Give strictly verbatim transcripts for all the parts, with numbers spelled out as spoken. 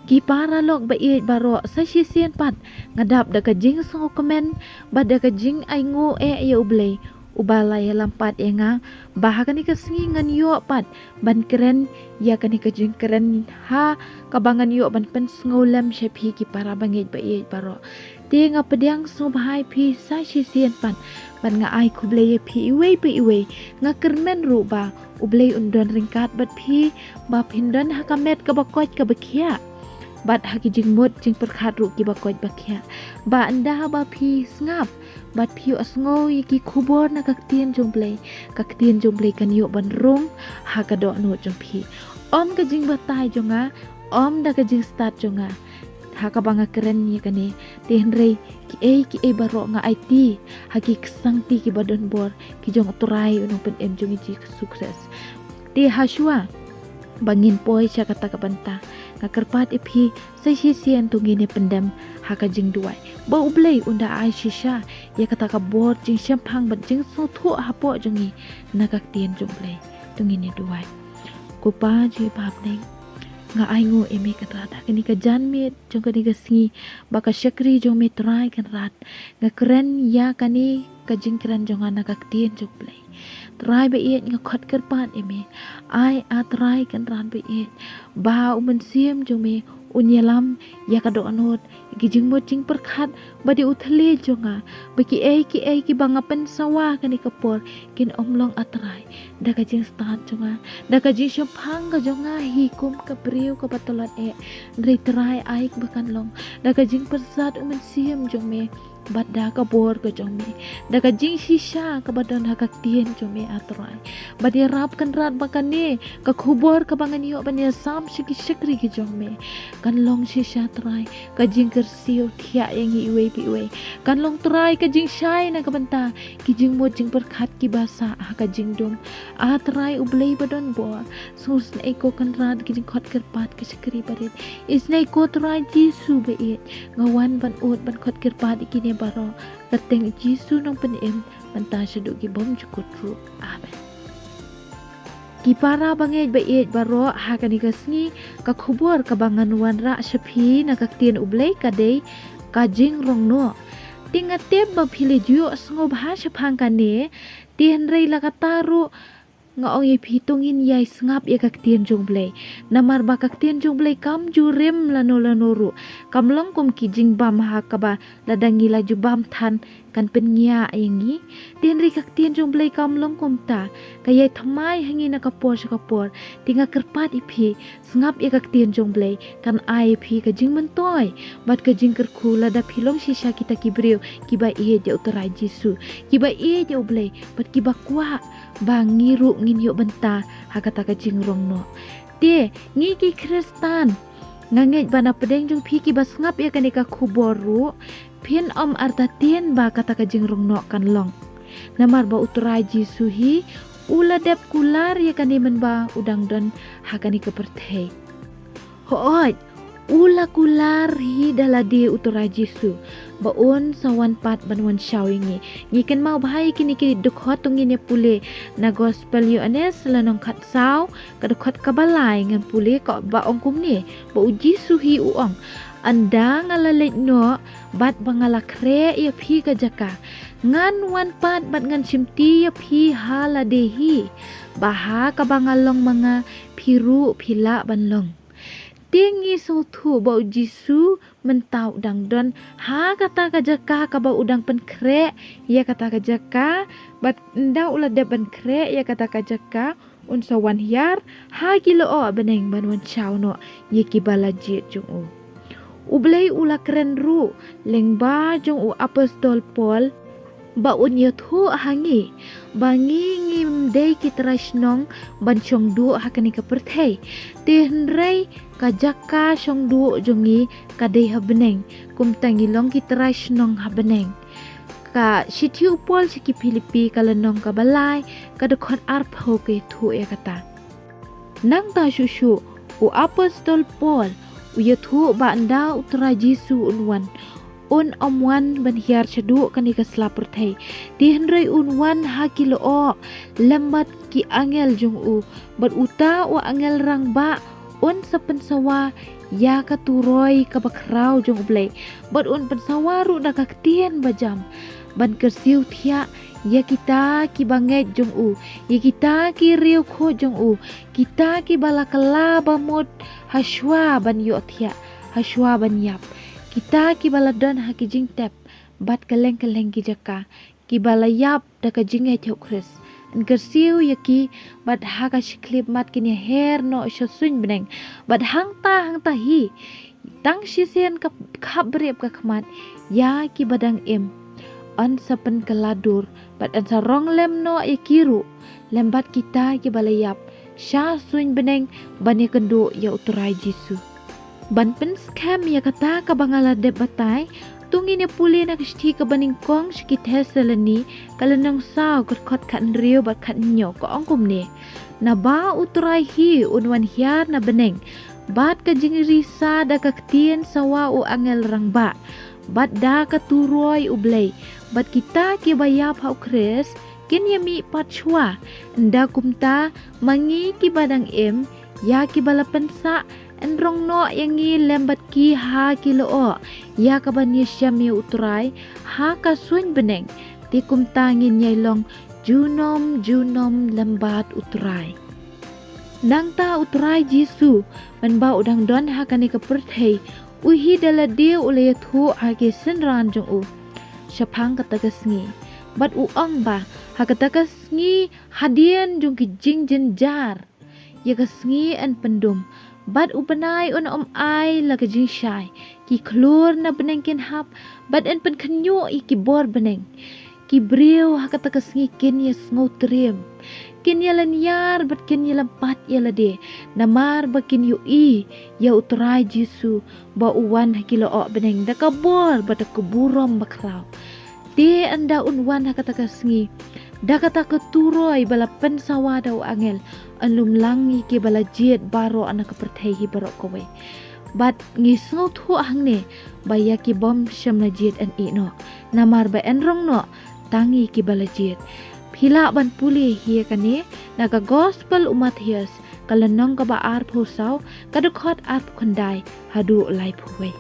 Ki paralok ba ïeit baroh, sa shisien pat nga dap da ka jingsngewkmen bad da ka jingainguh eh ïa U Blei, uba la ïalam pat ïa nga ba ha kane ka sngi ngan ïoh pat ban kren ïa kane ka jingkren ha kaba ngan ïoh ban pynsngewlem sha phi ki para bangeit ba ïeit baroh. Te nga pdiang sngewbha ïa phi sa shisien pat bad nga ai khublei ïa phi iwei pa iwei. Nga kyrmen ruh ba U Blei un don ryngkat bad phi, ba phin don ha ka met kaba koit kaba khiah bad ha ki jingmut jingpyrkhat ruh kiba koit ba khiah. Ba ynda ba phi sngap bad phi ïohsngew ïa ki khubor na ka ktien jong U Blei, ka ktien jong U Blei kan ïoh ban rung ha ka dohnud jong phi. Ym ka jingbatai jong nga, ym da ka jingstad jong nga ha kaba nga kren ïa kane, te hynrei kiei kiei baroh nga aiti ha ki ksangti kiba don bor ki jong U Trai U Nongpynim jong ngi Jisu Khrist. Te ha shuwa ba ngin poi sha kata ka bynta, nga kyrpad ïa phi sa shisien to ngin ïa pyndem ha ka jingduwai ba U Blei un da ai shisha ïa kata ka bor jingshemphang bad jingsngewthuh hapoh jong ngi na ka ktien jong U Blei. To ngin ïa duwai. Ko Pa jong ngi ba ha bneng, nga ainguh ïa me Kynrad ha kane ka janmiet jong kane ka sngi ba ka shakri jong me Trai Kynrad, nga kren ïa kane ka jingkren jong nga na ka ktien jong U Blei. Trai ba ïeit, nga khot kyrpad ïa me, ai A Trai Kynrad ba ïeit ba U Mynsiem jong me un ïalam ïa ka dohnud, ïa ki jingmut jingpyrkhat bad ïa u thylliej jong nga, ba kiei kiei kiba nga pynsawa ha kane ka por kin ym long A Trai da ka jingstad jong nga, da ka jingshemphang ka jong nga hi kum ka briew kaba tlot eh, hynrei Trai ai ba kan long da ka jingpyrsad U Mynsiem jong me bad da ka bor ka jong me, da ka jingshisha kaba don ha ka ktien jong me A Trai. Bad ïarap Kynrad ba kane ka khubor kaba ngan ïoh ban ïasam sha ki shakri ki jong me kan long shisha Trai ka jingkyrsiew thiah ïa ngi iwei pa iwei, kan long Trai ka jingshai na ka bynta ki jingmut jingpyrkhat kiba sah ha ka jingdum. A Trai U Blei ba don bor, sngewsynei ko Kynrad ki jingkhot kyrpad ki shakri barit. Isynei ko Trai Jisu ba ïeit, nga wan ban ud ban khot kyrpad ïa kine baroh ha ka kyrteng Jisu Nongpynim, mynta shaduh ki bymjukut ruh. Amen. Ki para bangeit ba ïeit baroh, ha kane ka sngi ka khubor kaba ngan wanrah sha phi na ka ktien U Blei ka dei ka jingrong noh. Te nga tip ba phi la ju ïohsngew bha shaphang kane, te hynrei la katta ruh nga ong ïa phi to ngin ïai sngap ïa ka ktien jong U Blei. Namar ba ka ktien jong U Blei kam ju rim lano lano ruh, kam long kum ki jingbam ha kaba lada ngi la ju bam than kan pynngiah ïa ngi. Te hynrei ka ktien jong U Blei kam long kumta, ka ïai thymmai ha ngi na ka por sha ka por. Te nga kyrpad ïa phi, sngap ïa ka ktien jong U Blei, kan ai ïa phi ka jingmyntoi bad ka jingkyrkhu lada phi long shisha kita ki briew kiba ïeit ïa U Trai Jisu, kiba ïeit ïa U Blei bad kiba kwah ba ngi ruh ngin ïoh bynta ha kata ka jingrong noh. Te ngi ki Khristan, nga ngeit ba na pdeng jong phi kiba sngap ïa kane ka khubor ruh phin ym artatien ba kata ka jingrong noh kan long. Namar ba U Trai Jisu hi u la dep kular ïa kane mynba u dang don ha kane ka pyrthei. Hooid, u la kular hi da lade U Trai Jisu ba un sa wan pat ban wan shaw ïa ngi. Ngi kynmaw bha ïa kine ki dkhot to ngin ïa pule na Gospel Ïoannis lynnong khatsaw, ka dkhot kaba lai ngan pule, kaba ong kumne, ba U Jisu hi u ong, ynda nga la leit noh bad ba nga la khreh ïa phi ka jaka, ngan wan pat bad ngan shimti ïa phi ha lade hi, ba ha kaba nga long ma nga, phi ruh phi lah ban long. Te ngi sngewthuh ba U Jisu mynta u dang don ha kata ka jaka kaba u dang pynkhreh ïa kata ka jaka, bad ynda u la dep ban khreh ïa kata ka jaka, un sa wan hiar ha ki lyoh bneng ban wan shaw noh ïa kiba la jied jong u. U Blei u la kren ruh lyngba jong u apostol Paul ba un ïathuh ha ngi ba ngi ngim dei ki trai shnong ban shong duh ha kane ka pyrthei. Te hynrei ka jaka shong duh jong ngi ka dei ha bneng, kumta ngi long ki trai shnong ha bneng. Ka shithi u Paul sha ki Philippi ka lynnong kaba lai, ka dkhot arphew ka ïathuh ïa kata. Nangta shuh shuh u apostol Paul u ïathuh ba ynda U Trai Jisu un wan, un ym wan ban hiar shaduh kane ka sla pyrthei, te hynrei un wan ha ki lyoh lem bad ki angel jong u, bad uta u angel rangbah Un sa pynsawa ïa ka turoi kaba khraw jong U Blei, bad un pynsawa ruh da ka ktien bajam ban kyrsiew thiah ïa kita kiba ngeit jong u, ïa kita ki riewkhuid jong u, kita kiba la kylla bamut hashwa ban ïohthiah, hashwa ban ïap, kita kiba la don ha ki jingtep bad kylleng kylleng ki jaka, kiba la ïap da ka jingngeit ha U Khrist. Yn kyrsiew ïa ki, bad ha ka shi khyllipmat kin ïaher noh sha suiñ bneng. Bad hangta hangta hi, tang shisien ka khapbriew ka khmat ïa kiba dang im, yn sa pynkylla dur, bad yn sa rong lem noh ïa ki ruh lem bad kita kiba la ïap sha suiñ bneng ban ïakynduh ïa U Trai Jisu. Ban pynskhem ïa kata kaba nga la dep batai, to ngin ïa pule na ka shithi kaba nyngkong sha ki Thessaloni, ka lynnong saw, ka dkhot khathynriew bad khathynñiew, ka ong kumne: Naba U Trai hi un wan hiar na bneng bad ka jingrisa da ka ktien sawa u angel rangbah, bad da ka turoi U Blei, bad kita kiba ïap ha U Khrist kin ïa mih pat shuwa. Ynda kumta, ma ngi kiba dang im, ïa kiba la pynsah, yn rong noh ïa ngi lem bad ki ha ki lyoh, ïa ka ban ïashem ïa U Trai ha ka suiñ bneng. Te kumta ngin ïai long junom junom lem bad U Trai. Nangta U Trai Jisu, mynba u dang don ha kane ka pyrthei, u hi da lade u la ïathuh ha ki synran jong u shaphang kata ka sngi, bad u ong ba ha kata ka sngi hadien jong ki jingjynjar, ïa ka sngi yn pyndum, bad u bnai un ym ai la ka jingshai. Ki khlur na bneng kin hap, bad yn pynkhynñiuh ïa ki bor bneng. Ki briew ha kata ka sngi kin ïa sngewtriem, kin ïa lynñiar bad kin ïa lympat ïa lade, namar ba kin ïohi ïa U Trai Jisu ba u wan ha ki lyoh bneng da ka bor bad da ka burom bakhraw. Te ynda un wan ha kata ka sngi, da kata ka turoi ba la pynsawa da u angel, yn lum lang ïa kiba la jied baroh na ka pyrthei hi baroh kawei. Bad ngi sngewthuh hangne ba ïa ki bym shym la jied yn ïeh noh, namar ba yn rong noh tang ïa kiba la jied. Phi lah ban pule hi ïa kane na ka Gospel u Mathaios, ka lynnong kaba arphew saw, ka dkhot arphew khyndai haduh laiphew wei.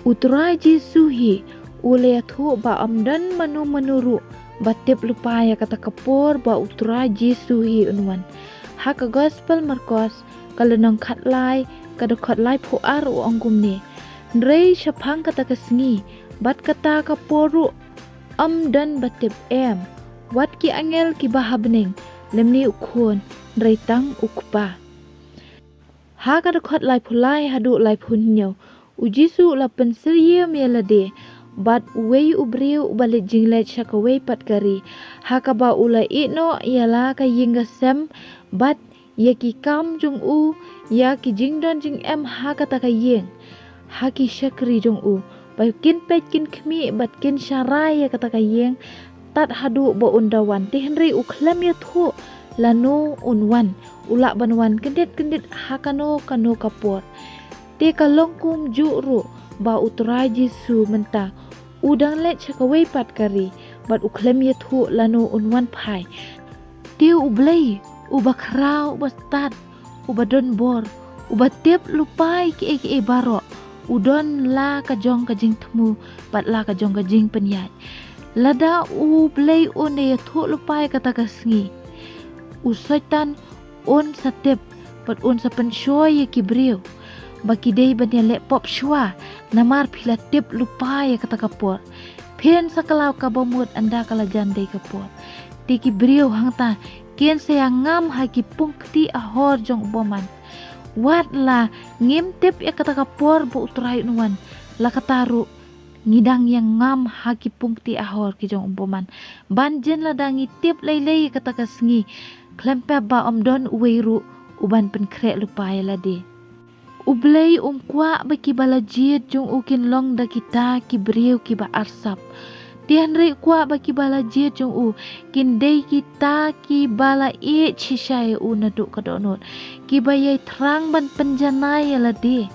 U Trai Jisu hi u la ïathuh ba ym don mano mano ruh ba tip lypa ïa kata ka por ba U Trai Jisu hi un wan. Ha ka Gospel Markos, ka lynnong khatlai, ka dkhot laiphew ar, u ong kumne: Hynrei shaphang kata ka sngi bad kata ka por ruh ym don ba tip, em wat ki angel kiba ha bneng, lymne U Khun, hynrei tang U Kpa. Ha ka dkhot laiphew lai haduh laiphew hynñiew, U Jisu u la pynsyriem ïa lade bad uwei u briew uba leit jingleit sha kawei pat ka ri, ha kaba u la ïeh noh ïa la ka ïing ka sem bad ïa ki kam jong u, ïa ki jingdon jingem ha kata ka ïing, ha ki shakri jong u, ba kin peit kin khmih bad kin sharai ïa kata ka ïing, tad haduh ba un da wan. Te hynrei u khlem ïathuh lano un wan, u lah ban wan kyndit kyndit ha kano kano ka por. Te ka long kumjuh ruh ba U Trai Jisu mynta u dang leit sha kawei pat ka ri, bad u khlem ïathuh lano un wan phai. Te U Blei uba khraw, uba stad, uba don bor, uba tip lypa ïa kiei kiei baroh, u don la ka jong ka jingthmu bad la ka jong ka jingpynïaid. Lada U Blei un da ïathuh lypa ïa kata ka sngi, u Soitan un sa tip bad un sa pynshoi ïa ki briew ba ki dei ban ïaleh pop shuwa, namar phi la tip lypa ïa kata ka por. Phin sa kylla kaba mut ynda ka la jan dei ka por. Te ki briew hangta kin sa ïa ngam ha ki pung kti ahor jong u bymman. Wat la ngim tip ïa kata ka por ba U Trai un wan, la kata ruh ngi dang ïa ngam ha ki pung kti ahor ki jong u bymman. Ban jin lada ngi tip lei lei ïa kata ka sngi, khlem pep ba ym don uwei ruh uban pynkhreh lypa ïa lade. U Blei um kwah ba kiba la jied jong u kin long da kita ki briew kiba arsap. Te hynrei u kwah ba kiba la jied jong u kin dei kita kiba la ïeit shisha ïa u naduh ka dohnud, kiba ïai thrang ban pynjanai ïa lade,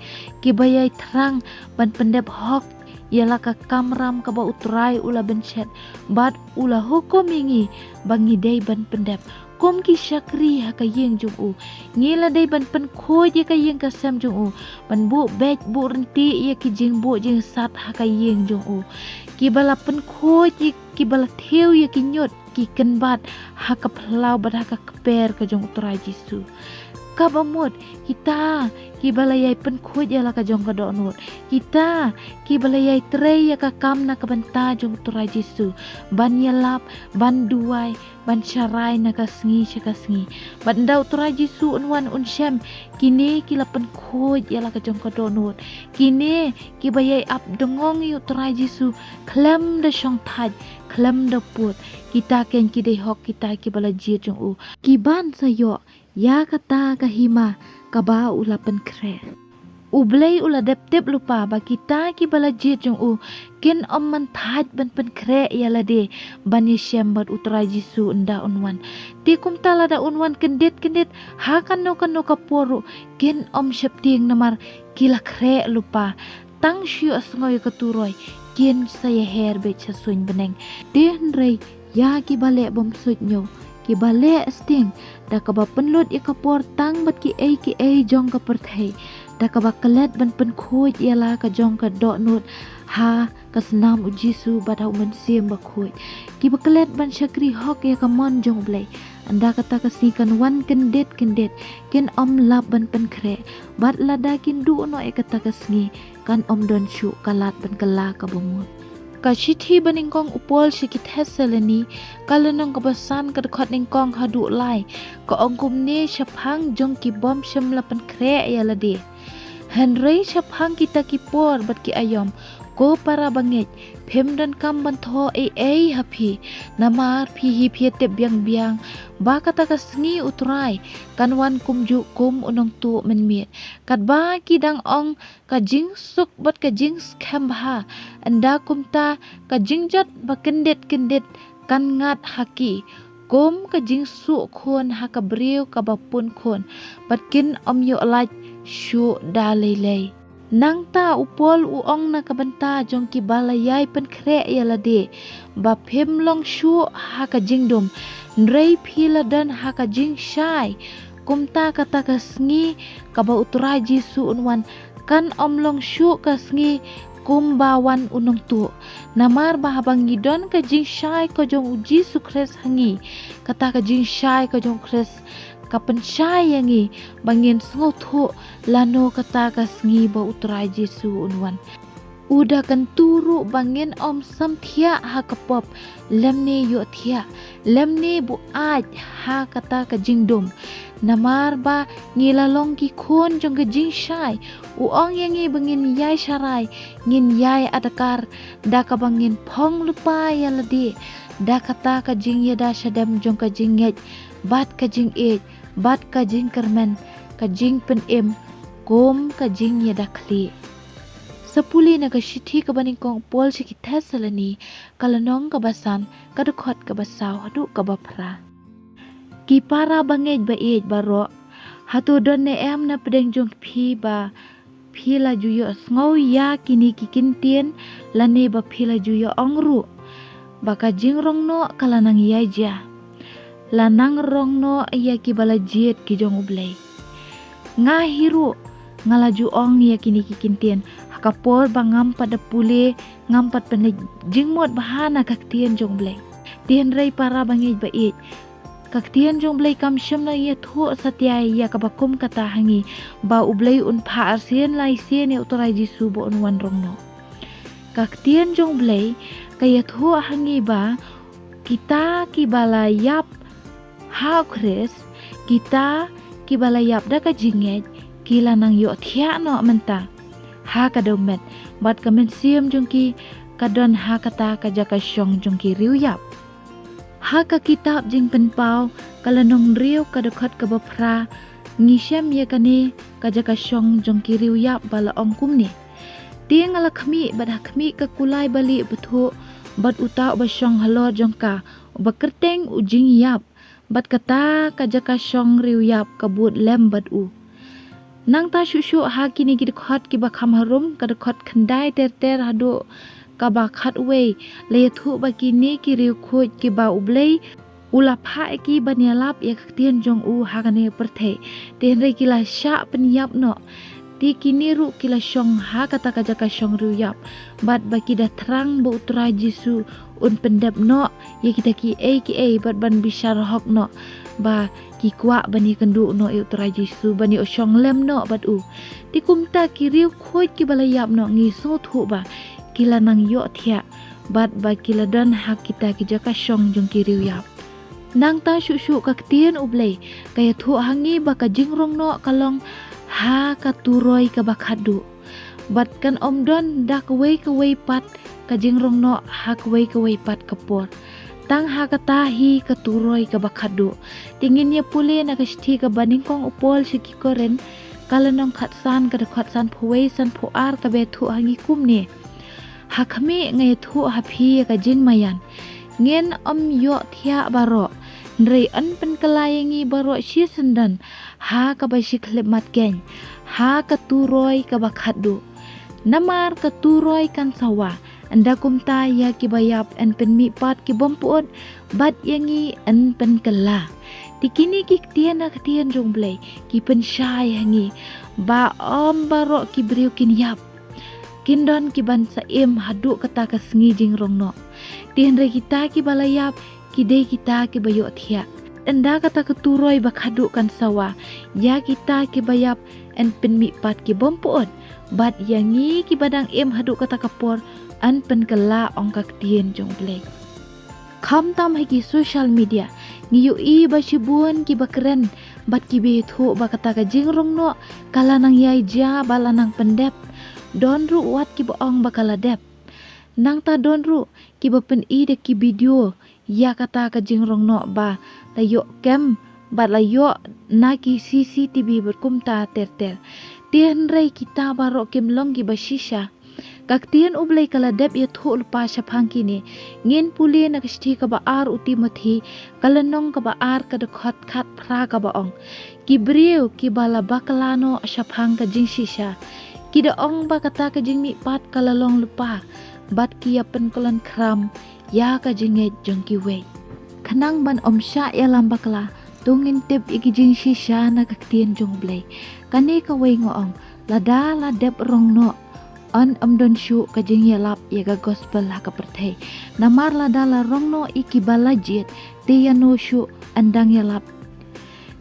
kiba ïai thrang ban pyndep hok ïa la ka kamram kaba U Trai u la bynshet bad u la hukum ïa ngi ba ngi dei ban pyndep. Kum ki shakri ha ka ïing jong u, ngi la dei ban pynkhuid ïa ka ïing ka sem jong u, ban buh beit buh ryntih ïa ki jingbuh jingsat ha ka ïing jong u. Kiba la pynkhuid ïa, kiba la thiew ïa ki ñiut ki kynbat ha ka phyllaw bad ha ka kper ka jong U Trai Jisu. Kaba mut, kita kiba la ïai pynkhuid ïa la ka jong ka dohnud, kita kiba la ïai trei ïa ka kam na ka bynta jong U Trai Jisu, ban ïalap, ban duwai, ban sharai na ka sngi sha ka sngi. Bad ynda U Trai Jisu un wan un shem, kine ki la pynkhuid ïa la ka jong ka dohnud. Kine kiba ïai ap dngong ïa U Trai Jisu khlem da shongthait, khlem da pud. Kita keiñ ki dei hok kita kiba la jied jong u, ki ban sa ïoh ïa kata ka hima kaba u la pynkhreh. U Blei u la dep tip lypa ba kita kiba la jied jong u kin ym man thait ban pynkhreh ïa lade ban ïashem bad U Trai Jisu ynda un wan. Te kumta lada un wan kyndit kyndit ha kano kano ka por ruh, kin ym sheptieng namar ki la khreh lypa. Tang shu ïohsngew ïa ka turoi, kin sa ïaher beit sha suiñ bneng. Te hynrei ïa kiba leh bymsuidñiew, kiba leh sting, da kaba pynlut ïa ka por tang bad kiei kiei jong ka pyrthei, da kaba klet ban pynkhuid ïa la ka jong ka dohnud ha ka snam U Jisu bad ha U Mynsiem Bakhuid. Kiba klet ban shakri hok ïa ka mon jong U Blei, ynda kata ka sngi kan wan kyndit kyndit, kin ym lap ban pynkhreh. Bad lada kin duh noh ïa kata ka sngi, kan ym don shuh ka lad ban kylla kaba mut. Ka shithi banyngkong u Paul sha ki Thessaloni, ka lynnong kaba san, ka dkhot nyngkong haduh lai, ka ong kumne shaphang jong ki bym shym la pynkhreh ïa lade: Hynrei shaphang kita ki por bad ki aïom, ko para bangeit, phim donkam ban thoh ei ei ha phi, namar phi hi phi ïatip biang biang ba kata ka sngi U Trai kan wan kumjuh kum u nongtuh mynmiet. Katba ki dang ong ka jingsuk bad ka jingskhem bha, ynda kumta ka jingjot ba kyndit kyndit kan ngat ha ki, kum ka jingsuh khun ha ka briew kaba pun khun, bad kin ym ïoh lait shuh da lei lei. Nangta u Paul u ong na ka bynta jong kiba la ïai pynkhreh ïa lade, ba phim long shuh ha ka jingdum, hynrei phi la don ha ka jingshai. Kumta kata ka sngi kaba U Trai Jisu un wan, kan ym long shuh ka sngi kumba wan u nongtuh. Namar ba haba ngi don ka jingshai ka jong U Jisu Khrist ha ngi, kata ka jingshai ka jong U Khrist ka pynshai ïa ngi ba ngin sngewthuh lano kata ka sngi ba U Trai Jisu un wan. U da kyntu ruh ba ngin ym samthiah ha ka pop, lymne ïohthiah, lymne buaid ha kata ka jingdum. Namar ba ngi la long ki khun jong ka jingshai, u ong ïa ngi ba ngin ïai sharai, ngin ïai adkar, da kaba ngin phong lypa ïa lade da kata ka jingïada shadem jong ka jingngeit, bad ka jingïeit, bad ka jingkyrmen, ka jingpynim, kum ka jingïada khlieh. Sa pule na ka shithi kaba nyngkong u Paul sha ki Thessaloni, ka lynnong kaba san, ka dkhot kaba saw haduh kaba phra. Ki para bangeit ba ïeit baroh, hato don ne em na pdeng jong phi ba phi la ju ïohsngew ïa kine ki kyntien, lane ba phi la ju ïoh-ong ruh ba ka jingrong noh ka la nang ïai jia, la nang rong noh ïa kiba la jied ki jong U Blei? Nga hi ruh nga la ju ong ïa kine ki kyntien ha ka por ba ngam pat da pule, ngam pat pynleit jingmut bha na ka ktien jong U Blei. Te hynrei para bangeit ba ïeit, ka ktien jong U Blei kam shym la ïathuh satia ïa kaba kum kata ha ngi, ba U Blei un phah arsien laisien ïa U Trai Jisu ba un wan rong noh. Ka ktien jong U Blei ka ïathuh ha ngi ba kita kiba la ïap ha U Khrist, kita kiba la ïap da ka jingngeit, ki la nang ïohthiah noh mynta ha ka dewmet, bad ka mynsiem jong ki ka don ha kata ka jaka shong jong ki riewïap. Ha ka kitab Jingpynpaw, ka lynnong hynriew, ka dkhot kaba phra, ngi shem ïa kane ka jaka shong jong ki riewïap ba la ong kumne: Te nga la khmih, bad ha khmih ka kulai balieh bathuh, bad uta uba shong halor jong ka, uba kyrteng U Jingïap, bad kata ka jaka shong riewïap ka bud lem bad u. Nangta shuh shuh ha kine ki dkhot kiba kham harum, ka dkhot khyndai ter ter haduh kaba khatwei, la ïathuh ba kine ki riewkhuid kiba U Blei U la phah ïa ki ban ïalap ïa ka ktien jong u ha kane ka pyrthei. Te hynrei ki la shah pynïap noh. Te kine ruh ki la shong ha kata ka jaka shong riewïap. Bad ba ki da thrang ba U Trai Jisu un pyndep noh ïa kita kiei kiei bad ban bishar hok noh. Ba ki kwah ban ïakynduh noh ïa U Trai Jisu, ban ïoh shong lem noh bad u. Te kumta ki riewkhuid kiba la ïap noh ngi sngewthuh ba ki la nang ïohthiah bad ba ki la don ha kita ki jaka shong jong ki riewïap. Nangta shuh shuh ka ktien U Blei ka ïathuh ha ngi ba ka jingrong noh ka long ha ka turoi kaba khatduh. Bad kan ym don da kawei kawei pat ka jingrong noh ha kawei kawei pat ka por. Tang ha kata hi ka turoi kaba khatduh. Te ngin ïa pule na ka shithi kaba nyngkong u Paul sha ki Korinth, ka lynnong khatsan, ka dkhot sanphew wei, sanphew ar, kaba ïathuh ha ngi kumne. Ha khmih nga ïathuh ha phi ïa ka jingmaïan. Ngin ym ïohthiah baroh. Hynrei yn pynkylla ïa ngi baroh shisyndon ha kaba shi khyllipmat keiñ, ha ka turoi kaba khatduh. Namar ka turoi kan sawa, ynda kumta ïa kiba ïap yn pynmihpat ki bym pyut, bad ïa ngi yn pynkylla. Te kine ki ktien na ka ktien jong U Blei ki pynshai ha ngi ba ym baroh ki briew kin ïap. Kin don ki ban sa im haduh kata ka sngi jingrong noh. Te hynrei kita kiba la ïap ki dei kita kiba ïohthiah. Ynda kata ka turoi ba khatduh kan sawa, ïa kita kiba ïap yn pynmihpat ki bym pyut, bad ïa ngi kiba dang im haduh kata ka por yn pynkylla, ong ka ktien jong U Blei. Khamtam ha ki social media ngi ïohi ba shibun kiba kren bad kiba ïathuh ba kata ka jingrong noh ka la nang ïai jia bad la nang pyndep. Don ruh wat kiba ong ba ka la dep. Nangta don ruh kiba pyni da ki video ïa kata ka jingrong noh ba la ïoh kem bad la ïoh na ki C C T V bad kumta ter ter. Te hynrei kita baroh kim long kiba shisha. Ka ktien U Blei ka la dep ïathuh lypa shaphang kine. Ngin pule na ka shithi kaba ar u Timothi, ka lynnong kaba ar, ka dkhot khatphra, kaba ong: Ki briew kiba la bakla noh shaphang ka jingshisha, ki da ong ba kata ka jingmihpat ka la long lypa, bad ki ïa pynkyllon khram ïa ka jingngeit jong kiwei. Khnang ban ym shah ïalam bakla, to ngin tip ïa ki jingshisha na ka ktien jong U Blei. Kane kawei nga ong, lada la dep rong noh, yn ym don shuh ka jingïalap ïa ka gospel ha ka pyrthei. Namar lada la rong noh ïa kiba la jied, te ïano shuh yn dang ïalap.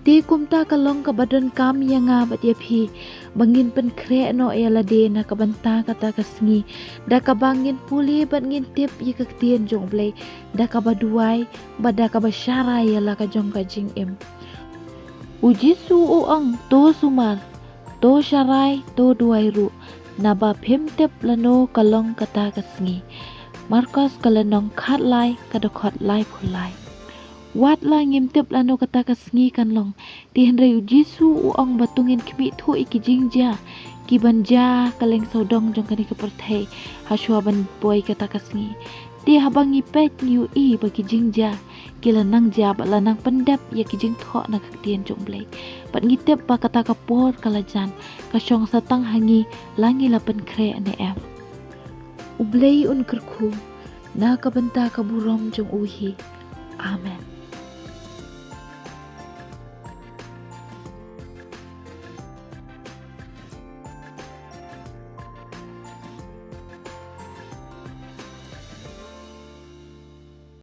Te kumta ka long kaba donkam ïa nga bad ïa phi ba ngin pynkhreh noh ïa lade na ka bynta kata ka sngi, da kaba ngin pule bad ngin tip ïa ka ktien jong U Blei, da kaba duwai bad da kaba sharai ïa la ka jong ka jingim. U Jisu u ong, to sumar, to sharai, to duwai ruh, naba phim tip lano ka long kata ka sngi. Markos ka lynnong khatlai, ka dkhot laiphew lai. Wat la ngim tip lano kata ka sngi kan long, te hynrei U Jisu u ong ba to ngin khmih thuh ïa ki jingjia kiban jia ha ka lyngsawdong jong kane ka pyrthei, hashwa ban poi kata ka sngi. Te haba ngi peit ngi ïohi ba ki jingjia ki la nang jia bad la nang pyndep ïa ki jingthoh na ka ktien jong U Blei. Bad ngi tip ba kata ka por ka la jan, ka shong sa tang ha ngi la ngi la pynkhreh ne em. U Blei un kyrkhu na ka bynta ka burom jong u hi. Amen.